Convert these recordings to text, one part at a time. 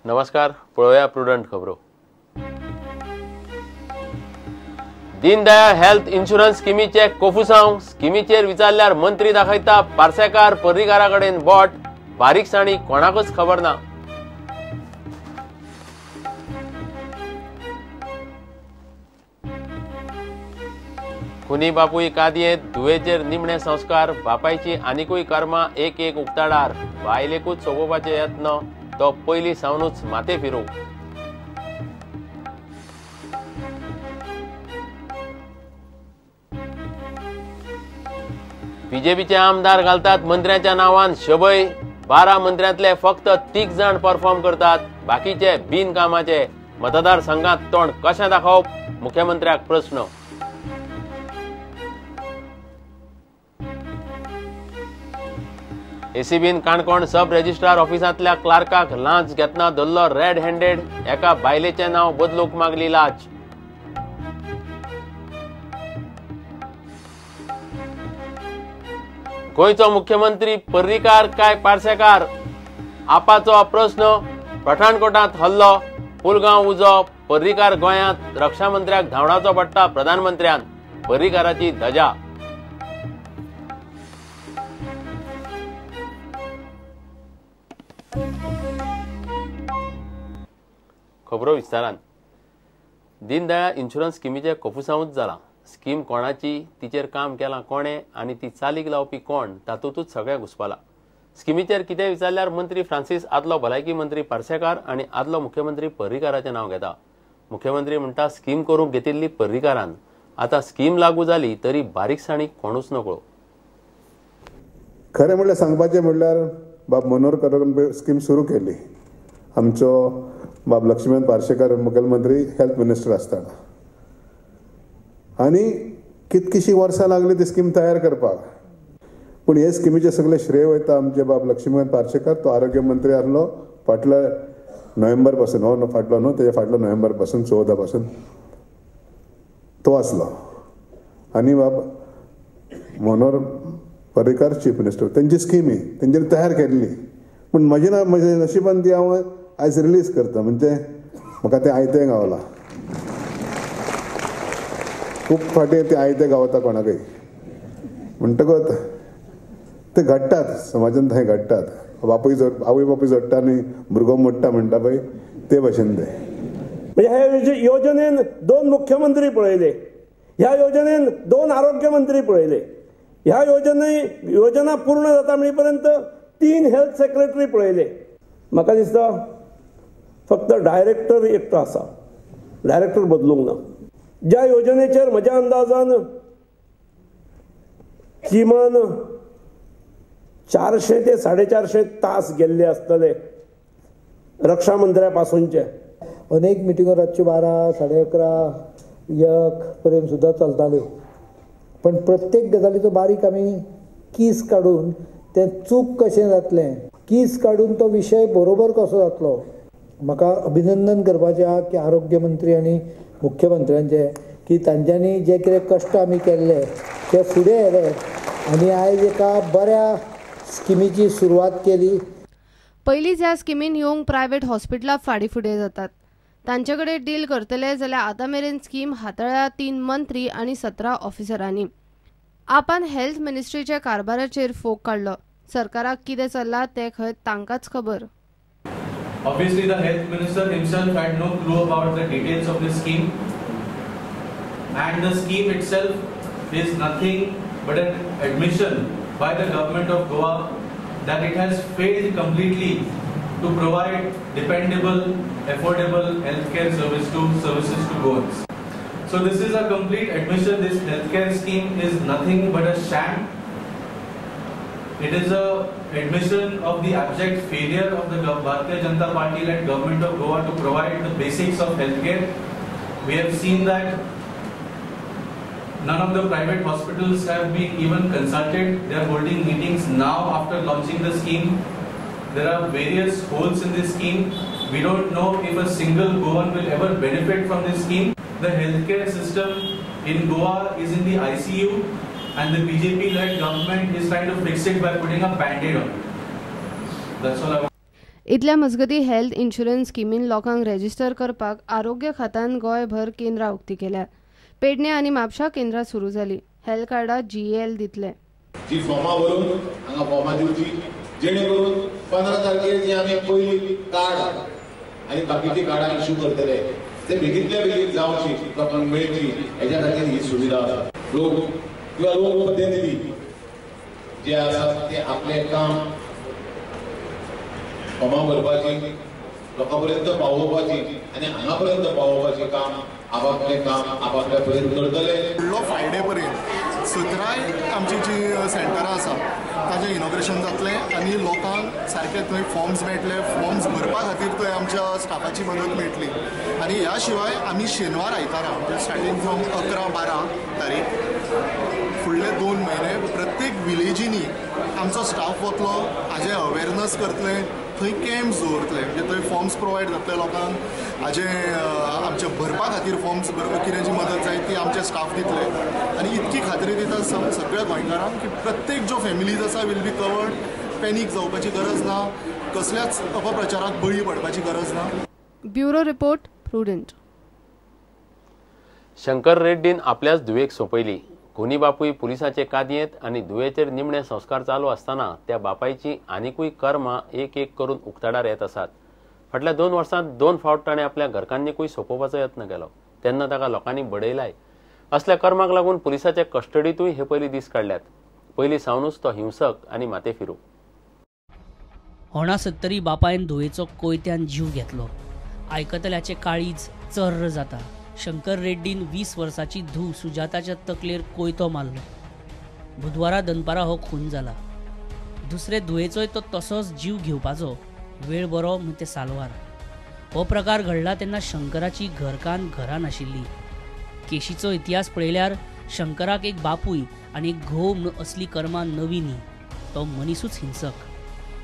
नमस्कार, पळोवया प्रुडंट खबरो. दीनदयाळ हेल्थ इन्शुरन्स स्किमीचे कोफुसांव. स्किमीचेर विचारल्यार मंत्री दाखयता पार्सेकार पर्रीकारा कडेन बोट. बारीकसाणी कोणाकच खबर ना. खुनी बापूय कादयेंत, धुवेचेर निमणे संस्कार. बापायची आनिकूय कर्मां एक एक उक्ताडार. बायलेकूच सोंपोवपाचे यत्न, तो पयलीं सावनूच माथे फिरू. बीजेपीचे आमदार घालतात मंत्र्यांच्या नांवान शबय. 12 मंत्र्यांतले फक्त 3 जाण परफॉर्म करतात, बाकीचे बिनकामाचे. मतदारसंघात तोंड कशें दाखोवप, मुख्यमंत्र्याक प्रश्न. एसीबीन काणकोण सब रजिस्ट्रार ऑफिसांतल्या क्लार्काक लांच घेतना धरलो रेड हँडेड. एका बायलेचें नांव बदलूंक मागली लांच. गोंयचो मुख्यमंत्री पर्रीकार काय पार्सेकार, आपाचो प्रश्न. पठाणकोटांत हल्लो, पुलगांव उजो. पर्रीकार गोंयांत, रक्षामंत्र्याक धांवडावचो पडटा प्रधानमंत्र्यान. पर्रीकाराची धजा. खबरो विस्तारान. दीनदयाळ इन्शुरन्स स्किमीचें कोफुसांवूच जालां. स्कीम कोणाची, तिचेर काम केलां कोणें आनी ती चालीक लावपी कोण, तातूंतच सगळें घुसपालां. स्किमीचेर कितें विचारल्यार मंत्री फ्रांसीस आदलो भलायकी मंत्री पार्सेकार आनी आदलो मुख्यमंत्री पर्रीकाराचें नांव घेता. मुख्यमंत्री म्हणटा स्कीम करूंक घेतिल्ली पर्रीकारान. आतां स्कीम लागू जाली तरी बारीकसाणी कोणूच नकळो. खरें म्हणल्यार सांगपाचें म्हणल्यार बाब मनोहर पर्रीकार स्कीम सुरू केली. आमचो बाब लक्ष्मीकांत पार्सेकार मुखेलमंत्री हेल्थ मिनिस्टर आसतना, आनी कितकीशीं वर्सां लागली ती स्कीम तयार करपाक. पूण हे स्किमीचें सगळें श्रेय वयता आमचे बाब लक्ष्मीकांत पार्सेकार. तो आरोग्य मंत्री आसलो फाटल्या नोव्हेंबर पासून, हो फाटलो न्हू, तेजे फाटलो नोव्हेंबर पासून 14 पासून तो आसलो. आनी बाब मनोहर पर्रीकार चीफ मिनिस्टर, तेंची स्कीम ही तेंच्यांनी तयार केल्ली. पूण म्हजे ना म्हज्या नशिबान ती हांव आयज रिलीज करता, म्हणजे म्हाका तें आयतें गावलां. खूब फावटी तें आयतें गावता कोणाकय, म्हणटकच ते घडटात समाजान, थंय घडटात. बापूय आवय बापूय जोडटा आनी भुरगो मोडटा म्हणटा पळय ते भशेन ते. म्हणजे ह्या योजनेन 2 मुख्यमंत्री पळयले, ह्या योजनेन 2 आरोग्य मंत्री पळयले, ह्या योजना पूर्ण जाता म्हणपर्यंत 3 हेल्थ सेक्रेटरी पळयले. म्हाका दिसता फक्त डायरेक्टर एकटो आसा, डायरेक्टर बदलूंक ना. ज्या योजनेचेर म्हज्या अंदाजान किमान 400 ते 450 तास गेल्ले आसतले रक्षा मंत्र्या पासूनचे. अनेक मिटिंगो रातच्यो 12, 11:30, 1 पर्यंत सुद्दां चलताल्यो. पण प्रत्येक गजालीचो बारीक आमी कीस काडून तें चूक कशें जातलें, कीस काडून तो विशय बरोबर कसो जातलो. म्हाका अभिनंदन करपाचें आहा की आरोग्य मंत्री आनी मुख्यमंत्र्यांचे की तांच्यांनी जे कितें कश्ट आमी केल्ले ते फुडें येले आनी आयज एका बऱ्या स्किमीची सुरवात केली. पयलींच ह्या स्किमीन येवंक प्रायव्हेट हॉस्पिटलां फाडी फुडें जातात. तांचे कडेन डील करतले जाल्यार आतां मेरेन स्कीम हाताळ्या 3 मंत्री आनी 17 ऑफिसरांनी. आपान हेल्थ मिनिस्ट्रीच्या कारभाराचेर फोग काडलो. सरकाराक कितें चल्लां तें खंय तांकांच खबर. Obviously, the health minister himself had no clue about the details of this scheme, and the scheme itself is nothing but an admission by the government of Goa that it has failed completely to provide dependable, affordable healthcare services to Goans. So this is a complete admission. This healthcare scheme is nothing but a sham. It is a admission of the abject failure of the Bharatiya Janata Party-led government of Goa to provide the basics of healthcare. We have seen that none of the private hospitals have been even consulted. They are holding meetings now after launching the scheme. There are various holes in this scheme. We don't know if a single Goan will ever benefit from this scheme. The healthcare system in Goa is in the ICU, and the BJP-led government is trying to fix it by putting a band-aid on it. That's all I want. इतल्या मजगती health insurance स्किमीन लोकांक register करपाक आरोग्य खात्यान गोंयभर केंद्रां उक्ती केल्यात. पेडणे आनी म्हापशा केंद्रां सुरू जाली. हेल्थ कार्डां जीएल दितले. जी फॉर्मां भरून हांगा फॉर्मां दिवची जेणे करून 15 तारखेर जी आमी पयली कार्ड आनी बाकीची कार्डां इश्यू करतले ते बेगीतल्या बेगीन जावची, लोकांक मेळची, हेच्या खातीर ही सुविधा आसा. लोक किंवा लोकप्रतिनिधी जे आसा ते आपलें काम फॉर्मां भरपाची, लोकां पर्यंत पावोवपाची आनी हांगा पर्यंत पावोवपाचें काम आपापलें काम आपापल्या पर्यंत करतले. फुडलो फ्रायडे पर्यंत 17 आमची जी सेंटरां आसा ताजें इनॉग्रेशन जातलें आनी लोकांक सारकें थंय फॉर्म्स मेळटले. फॉर्म्स भरपा खातीर थंय आमच्या स्टाफाची मदत मेळटली. आनी ह्या शिवाय आमी शेनवार आयतारा म्हणजे स्टार्टींग फ्रॉम 11-12 तारीख फुडले 2 म्हयने प्रत्येक विलेजींनी आमचो स्टाफ वतलो, हाजें अवेरनस करतले, थंय कॅम्प्स दवरतले, म्हणजे थंय फॉर्म्स प्रोवायड जातले लोकांक, हाजें आमच्या भरपा खातीर फॉर्म्स कितें मदत जाय ती आमचे स्टाफ दितले. आनी इतकी खात्री दिता सगळ्या गोंयकारांक की प्रत्येक ज्यो फॅमिलीज आसा will be covered. Panic जावपाची गरज ना, कसल्याच अपप्रचाराक बळी पडपाची गरज ना. Bureau report, Prudent. Shankar रेड्डीन आपल्याच धुवेक सोंपयली. खुनी बापूय पुलिसांचे कादयेंत आनी धुवेचेर निमणे संस्कार चालू आसतना त्या बापायची आनिकूय कर्मां एक एक करून उक्ताडार येत आसात. फाटल्या 2 वर्सांत 2 फावट ताणें आपल्या घरकान्नीकूय सोंपोवपाचो यत्न केलो, तेन्ना ताका लोकांनी बडयलाय. असल्या कर्माक लागून पुलिसाचे कस्टडींतूय हे पयलीं दीस काडल्यात. पयलीं सावनूच तो हिंसक आनी माथेफिरू. होणा सत्तरी बापायन धुवेचो कोयत्यान जीव घेतलो. आयकतल्याचें काळीज चर्र जाता. शंकर रेड्डीन 20 वर्साची धूव सुजाताच्या तकलेर कोयतो मारलो. बुधवारा दनपारा हो खून जाला. दुसरे धुवेचोय तो तसोच जीव घेवपाचो वेळ बरो म्हण ते सालवार. हो प्रकार घडला तेन्ना शंकराची घरकान्न घरान आशिल्ली. केशीचो इतिहास पळयल्यार शंकराक एक बापूय आनी एक घोव म्हूण असली कर्मां नवी न्ही. तो मनिसूच हिंसक.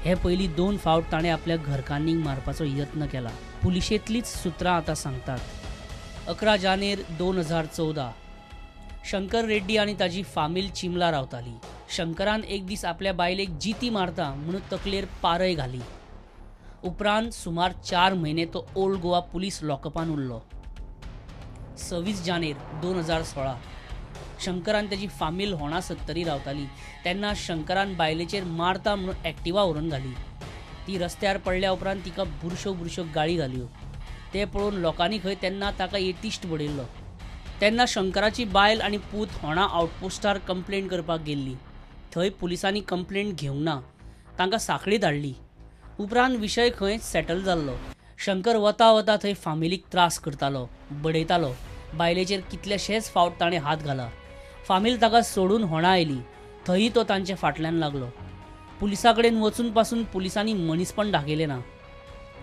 हे पयलीं 2 फावट ताणें आपल्या घरकान्नीक मारपाचो यत्न केला. पुलिशेंतलीच सुत्रां आतां सांगतात. 11 जानेर 2014 शंकर रेड्डी आनी ताजी फामील चिमला रावताली. शंकरान एक दीस आपल्या बायलेक जिती मारता म्हणून तकलेर पारय घाली. उपरांत सुमार 4 म्हयने तो ओल्ड गोवा पुलीस लॉकअपान उरलो. 26 जानेर 2016 शंकरान ताजी फामील होणा सत्तरी रावताली तेन्ना शंकरान बायलेचेर मारता म्हणून एक्टिवा व्हरून घाली. ती रस्त्यार पडल्या उपरांत तिका बुरश्यो बुरश्यो गाळी घाल्यो. ते पळोवन लोकांनी खंय तेन्ना ताका येतिश्ट बडयल्लो. तेन्ना शंकराची बायल आनी पूत होणा आउटपोस्टार कंप्लेंट करपाक गेल्ली. थंय पुलिसांनी कंप्लेंट घेवंक ना, तांकां सांखळी धाडली. उपरांत विशय खंय सेटल जाल्लो. शंकर वता वता थंय फामिलीक त्रास करतालो, बडयतालो. बायलेचेर कितलेशेच फावट ताणें हात घाला. फामील ताका सोडून होणा आयली, थंय तो तांचे फाटल्यान लागलो. पुलिसां कडेन वचून पासून पुलिसांनी मनीसपण दाखयलें ना.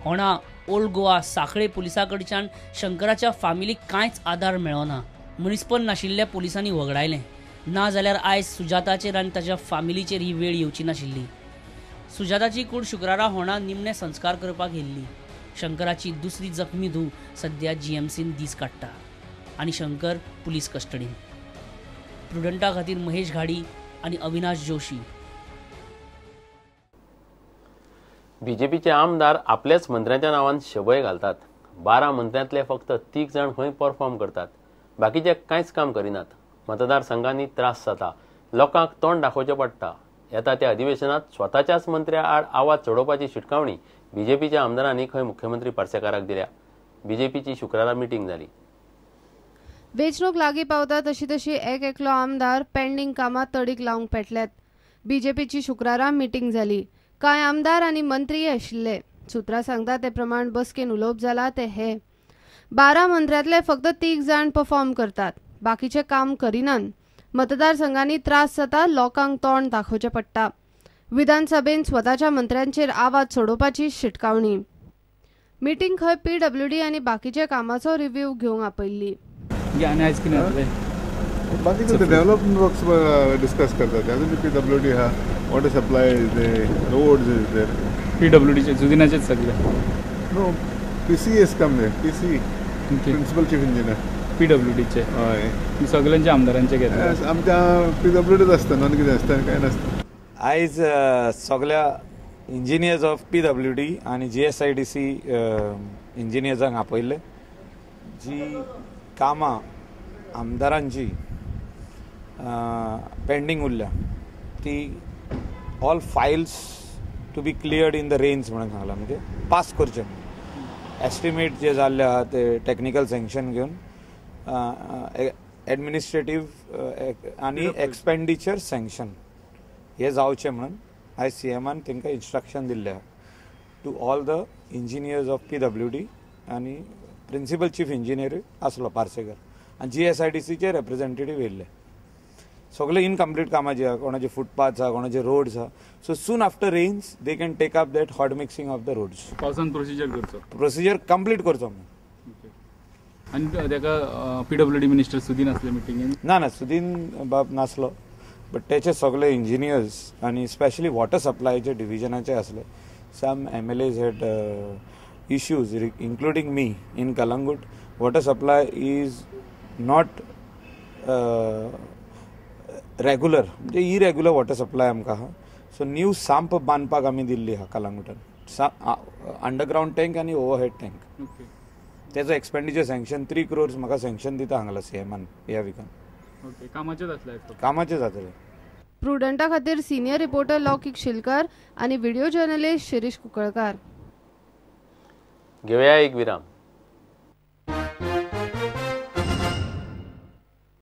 होणा, ओल्ड गोवा, सांखळे पुलिसां कडच्यान शंकराच्या फामिलीक कांयच आदार मेळना. मनीसपण नाशिल्ल्या पुलिसांनी वगडायलें ना जाल्यार आयज सुजाताचेर आनी ताच्या फामिलीचेर ही वेळ येवची नाशिल्ली. सुजाताची कूड शुक्रारा होणा निमणे संस्कार करपाक येल्ली. शंकराची दुसरी जखमी धूव सद्या जीएमसीन दीस काडटा आनी शंकर पुलीस कस्टडीन. प्रुडंटा खातीर महेश घाडी आनी अविनाश जोशी. बीजेपीचे आमदार आपल्याच मंत्र्यांच्या नांवान शबय घालतात. 12 मंत्र्यांतले फक्त 3 जाण खंय परफॉर्म करतात, बाकीचे कांयच काम करिनात. मतदारसंघांनी त्रास जाता, लोकांक तोंड दाखोवचें पडटा. येता त्या अधिवेशनात स्वताच्याच मंत्र्या आड आवाज चडोवपाची शिटकावणी बीजेपीच्या आमदारांनी खंय मुख्यमंत्री पार्सेकाराक दिल्या. बीजेपीची शुक्रारा मिटींग जाली. वेंचणूक लागीं पावता तशी तशी एक एकलो आमदार पेंडींग कामां तडीक लावंक पेटल्यात. बीजेपीची शुक्रारा मिटींग जाली. कांय आमदार आनी मंत्रीय आशिल्ले. सुत्रां सांगता ते प्रमाण बसकेन उलोवप जाला ते हे 12 मंत्र्यांतले फक्त 3 जाण परफॉर्म करतात, बाकीचे काम करिनात. मतदारसंघांनी त्रास जाता, लोकांक तोंड दाखोवचें पडटा. विधानसभेन स्वताच्या मंत्र्यांचेर आवाज सोडोवपाची शिटकावणी. मिटींग खंय पीडब्ल्यूडी आनी बाकीच्या कामाचो रिव्ह्यू घेवंक आपयल्ली. बाकीचे डेव्हलपमेंट वर्क्स डिस्कस करतात. अजून पीडब्ल्यूडी हा, water supply is there, roads is there. पीडब्ल्यूडीचे जुदिनाचेच सगळे. No, PC is come there, PC principal chief engineer पीडब्ल्यूडीचे. हय, सगळ्यांच्या आमदारांचे घेतले. आमच्या पीडब्ल्यूडीच आसता, नॉन कितें आसता, कांय नासता. आयज सगळ्या इंजिनियर्स ऑफ PWD आनी GSIDC इंजिनियर्सांक आपयल्ले जी कामां आमदारांची पेंडींग उरल्या ती all files to be cleared in the rains म्हणून सांगलां, म्हणजे पास करचे एस्टिमेट जे जाल्ले आहा ते टॅक्निकल सँक्शन घेवन एडमिनिस्ट्रेटीव आनी एक्सपेंडिचर सँक्शन हे जावचें म्हणून आयज सीएमान तांकां इन्स्ट्रक्शन दिल्लें आहा to all the engineers of PWD आनी प्रिंसिपल चीफ इंजिनियर आसलो पार्सेकर आनी GSIDCचे रेप्रेझेंटेटीव येयल्ले. सगळे इनकम्प्लीट कामां जी आहा, कोणाचे फुटपाथ आहा, कोणाचे रोड्स आहा, so soon after rains they can take up that hot mixing of the roads. पावसान प्रोसिजर करचो, प्रोसिजर कंप्लीट करचो म्हणून. आनी ताका PWD minister Sudin आसले मिटिंगेन? ना ना, सुदीन बाब नासलो, बट तेचे सगळे इंजिनियर्स आनी स्पेशली वॉटर सप्लायचे डिविजनाचे आसले. Some MLAs had issues including me in Calangute. Water supply is not regular, म्हणजे इरेग्युलर वॉटर सप्लाय आमकां आहा. सो न्यू संप बांदपाक आमी दिल्ली आहा कलंगूटान, अंडरग्रावंड टँक आनी ओवरहेड टँक. तेजो एक्सपेंडिचर सँक्शन 3 crores म्हाका सँक्शन दिता हांगला सीएमान ह्या विकान. कामाचें जातलें, कामाचें जातलें. प्रुडंटा खातीर सिनियर रिपोर्टर लौकिक शिलकर आनी व्हिडिओ जर्नलिस्ट शिरीष कुंकळकार. घेवया एक विराम.